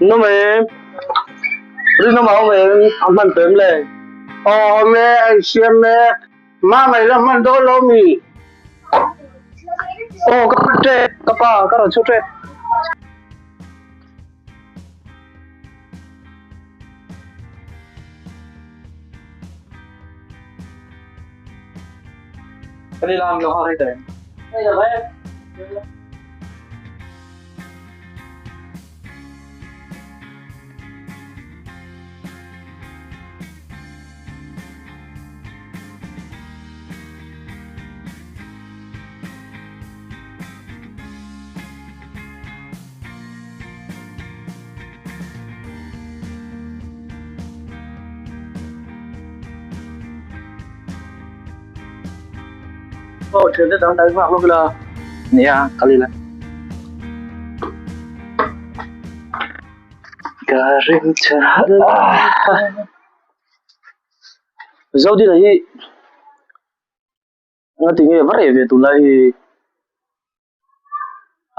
Nawm em? Rinawm a awm em? A hman tawh em le? Aw awm e, a insiam mek. Mamai la hman dawn lo mi? Aw ka hman tep, ka pa ka rawn chhu tep. Ka ni lam lo ha rei tawh em? Hei lo e. Aw thian te dang dai vak lawk ila. Nia, kal ila. Ka ring tha. Zodina hi Nga ti nge va reh ve tunlai hi?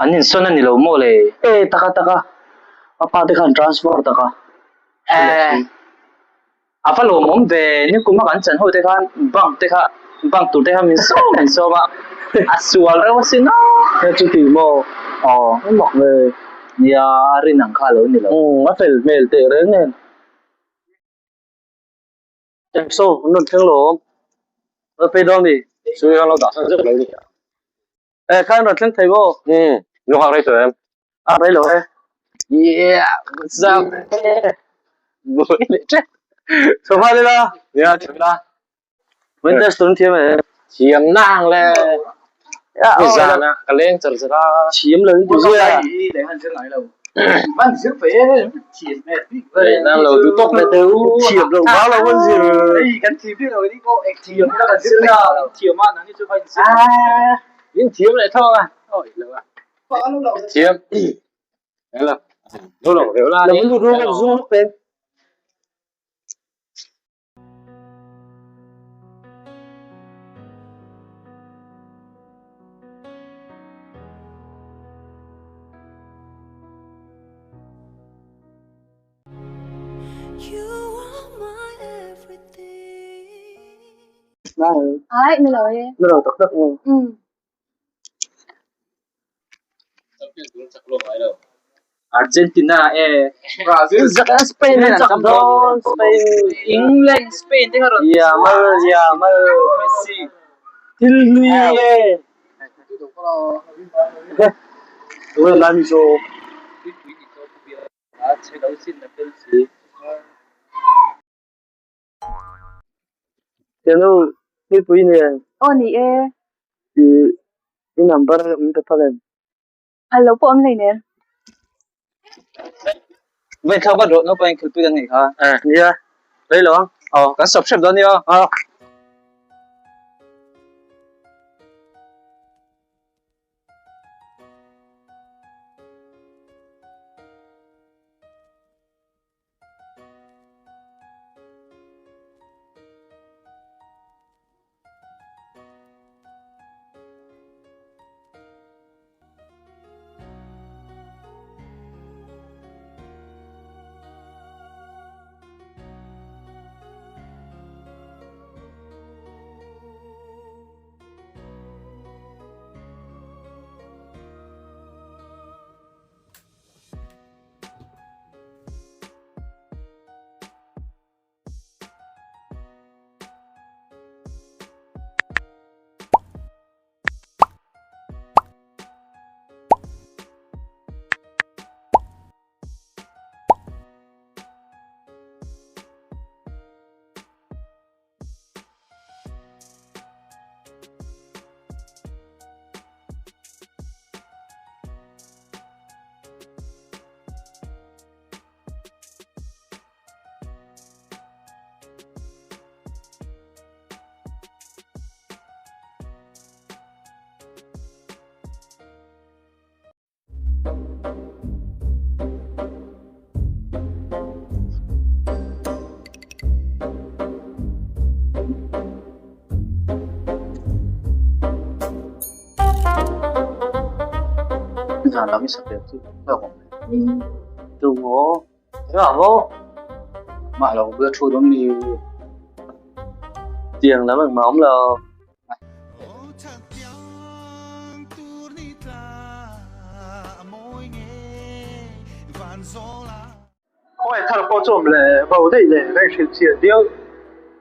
An insawn a ni lo maw le? E taka taka, a pa te khan transfer taka. E, a va lawmawm ve, nikum a kan chan ho te khan bank te kha bank tur te kha min sawm min sawm a, a sual reuh asin a. He chuti maw? Aw. A mak ve. Nia, a rin ang kha a lo ni lo. Umm, a fel hmel teh reng nen. Saw an rawn thleng lo awm. Rawn phei dawn mi? Sui khan lo dah san zeuh lo ni. Eh khan rawn thleng thei maw? Umm, lu nghak rei tawh em? A rei lo e. Yeah, what's up? Buai leh tep. Chho nghal ila. Nia, chho ila. Winter storm thiam e. Thiam nang le. Ni zan a ka leng char char a. Thiam lo in ti zia. Nang lo du tawk le teu. Thiam lo ba lo an zir. In thiam leh thawng a. Thiam. Hello. Lo lo reu la. Lo lu ru zung pen. Ai, ni lo e. Ni lo tak tak u. Argentina e. Brazil Spain an chak dawn. Spain. England Spain te kha rawn. Yamal Yamal Messi. Thil hlui e. Tuna lai mi chu. Piano mipui nen. Aw ni e. I i number min pe phal em? Phal lo pawh awm hlei nen. Vawi thlak vat rawh naupang inkhilpui kan ngei kha. Nia, rei lo ang. Aw, kan sawp hrep dawn nia. Aw. Zan lam i sak leh chu hlauhawm. tur maw? Engah maw? Mah lo bula thu dawn ni. Tiang lam engmah awm lo. Khawngaih thar pawh chu awm leh bo daih leh ka inhrilh chian viau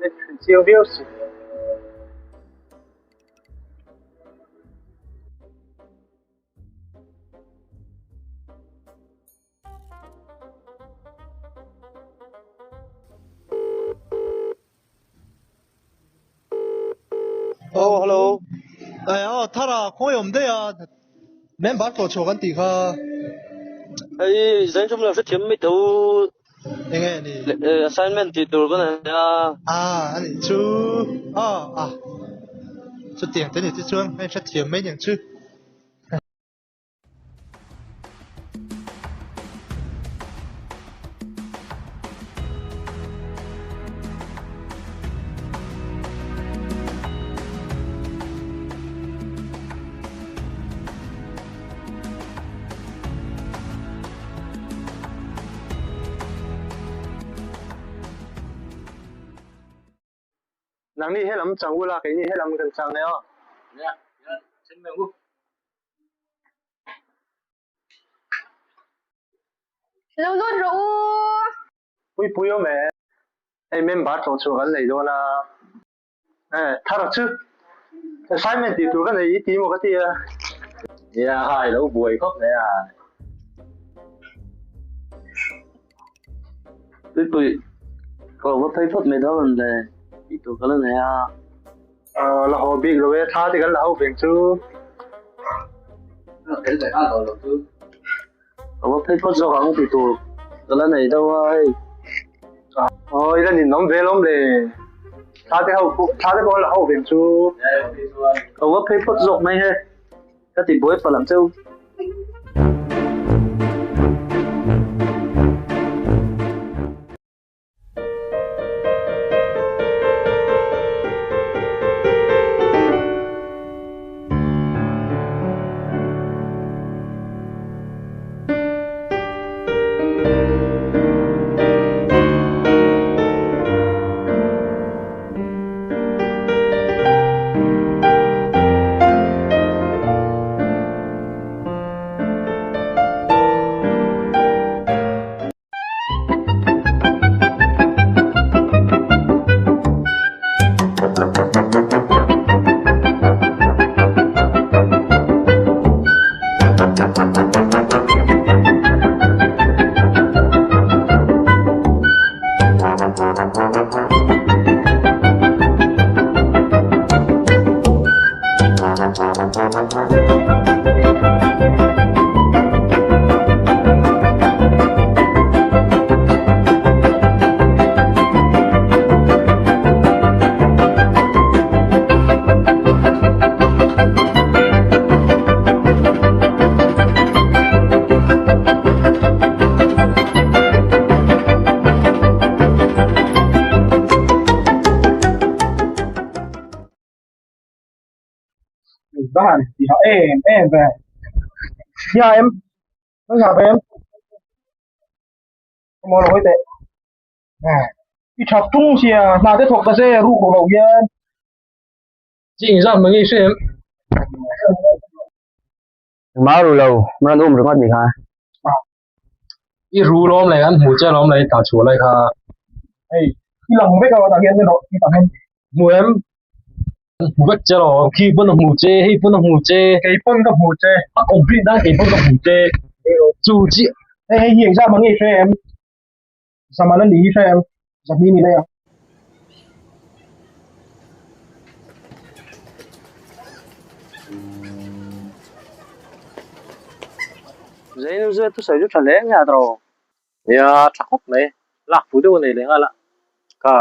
inhrilh chiang viau si. Oh hello eh aw thara khawi awm daih a member tlawh chhuah kan tih kha hei zain chum lo hrethiam mai tho enge ni assignment tih tur kan nei a a ani chu a a chutiang te ni te chuan hei hrethiam mai niang chu. Nangni helam chang ula keini helam kan chang e aw. Nia, nia, then mai ang u. Lo lut rawh u. Puipui awm e. Hei member tlawh chhuah kan nei dawn a. Eh, thar chu assignment tih tur ka nei i ti maw ka ti a. Nia, hai lo buai khawp mai a. Puipui, ka lo va phei phawt mai dawn le tih tur ka la nei a. La haw bik lo e, thla te kan la ho veng chu. Ka va phei phawt zawk ang tih tur ka la nei deuh a hei. Aw i la ninawm ve lawm le. Thla te ho pawh thla te pawh la ho veng chu. Ka va phei phawt zawk mai he. Ka ti buai palh ang cheu. Ban thì họ em em về nhà em nó nhà về em mua rồi tệ nè đi chọc trung xìa nào thế thuộc cái xe ru của lầu yên Chị ra mà nghe xem. Mau ru lo, mà nó um ringawt ni kha. I ru lawm leh an hmu che lawm leh i tah chhuah lai kha. Hei, i lang vek a tah hian emaw i tah hian hmu em? Hmu vek che lawm, khi pawn a hmu che, hei pawn a hmu che. Kei pawn ka hmu che. A complete nan kei pawn ka hmu che. Chu chiah. Hei hei hi exam ang i hre em? Zaman a ni i hre em? Zahni ni mai ang. Zainu zia thusawi chu tha hle nge a tawh? Nia tha khawp mai, lak phu deuh a nei leh nghal a, kha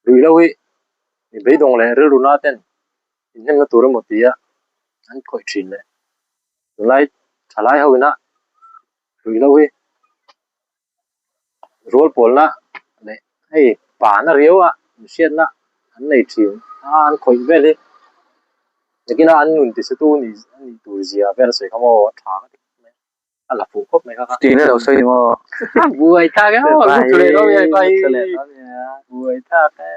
rui lo hi mi beidawng leh rilru na ten inhnemna tur emaw tia an khawih thin leh tunlai thalai ho ina rui lo hi rual pawlna leh hei pana riau a inhriatna an nei thin a an khawih vel hi nakinah an nun ti se tu a nih tur zia vel a sawi kha maw a tha ka ti khawp mai. A la fuh khawp mai kha kha. Tih lo sawi maw? Buai thak e aw, lut leh dawn nge pa hi. Buai thak e.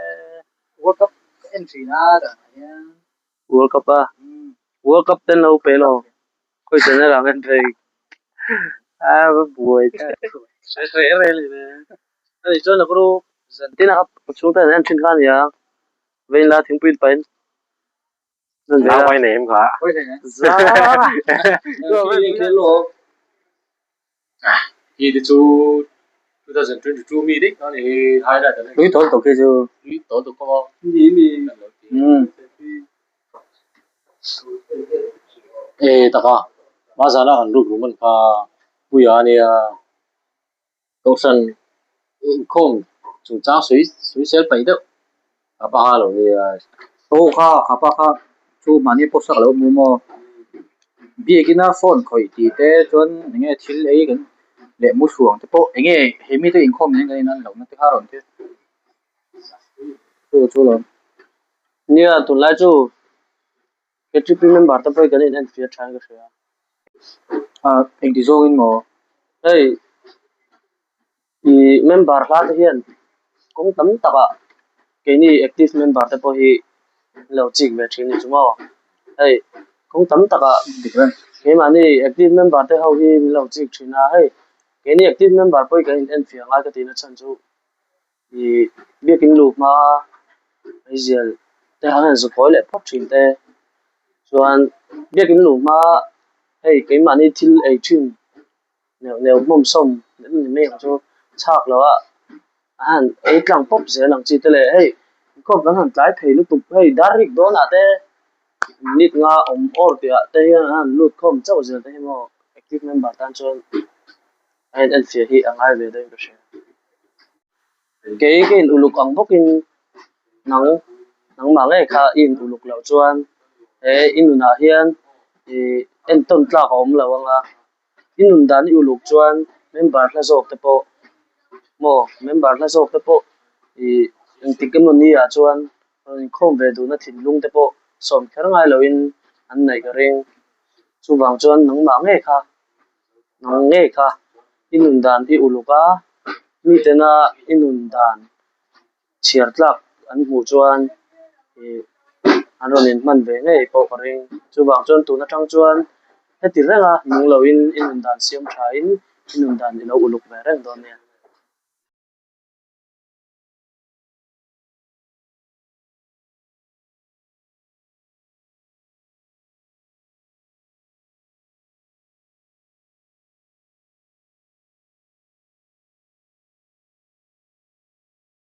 World Cup ka en thin a danah hian. World Cup a? World Cup ten lo pe lo. Khawi channel ah ngen phei. A va buai thak. Hre hre rel ni le. Ani chuan a kuru zan tin a ka chhungte an en thin kha ania. Vein la thingpui pahin. Nau mai nei em kha. Za. Hi te chu 2022 mi dik ani hi highlight an Tui tawl tuk hi chu. Tui tawl tuk khawp a. E taka mazana kan ruk rum an kha puia ania kohhran inkhawm chungchang sawi sawi sel paih deuh a pa kha lo nia. Aw kha kha pa kha chu mahni pawh sak a lo hmu maw? Biakina phone khawih tih te chuan eng nge thil ei kan leh mu hruang te pawh eng nge he mite inkhawm nen kan inan lohna te kha a rawn ti chu chu lo. Nia tunlai chu KTP member te pawh hi kan in enfiah tha in ka hria. Ah engti zawngin maw? Hei i member hla te hian kawng tam takah keini active member te pawh hi an lo chik ve thin a ni chu maw? Hei kawng tam takah keimahni active member te ho hi min lo chik thin a, hei keini active member pawh hi kan in enfiah ngai ka tihna chhan chu ih biakin luh hma meizial te han han zukawi leh phawt thin te chuan biakin luh hma hei keimahni thil ei thin neuh neuh hmawm sawm ni mai ang chu chhak lo a a han ei tlang pawp zel ang chi te leh hei inkhawm kan han tlai thei lutuk hei dar rik dawnah te minute nga awm awr tih ah te hian an han lut khawm chauh zel te hi maw active member tan chuan a in enfiah hi a ngai ve deuhin ka hria. Kei ka in uluk ang bawkin nang nangmah ngei kha i in uluk loh chuan he i nunah hian ih entawn tlak a awm lo ang a, i nun dan i uluk chuan member hla zawk te pawh maw member hla zawk te pawh ih engtik emaw ni ah chuan rawn inkhawm ve duhna thinlung te pawh sawm kher ngai loin an neih ka ring. Chuvang chuan nangmah ngei kha Nang ngei kha i nun dan i uluk a, mitena i nun dan chhiar tlak an hmuh chuan ih an rawn inhman ve ngei pawh ka ring. Chuvang chuan tun atang chuan heti renga nung loin i nun dan siam thain i nun dan i lo uluk ve reng dawn nia.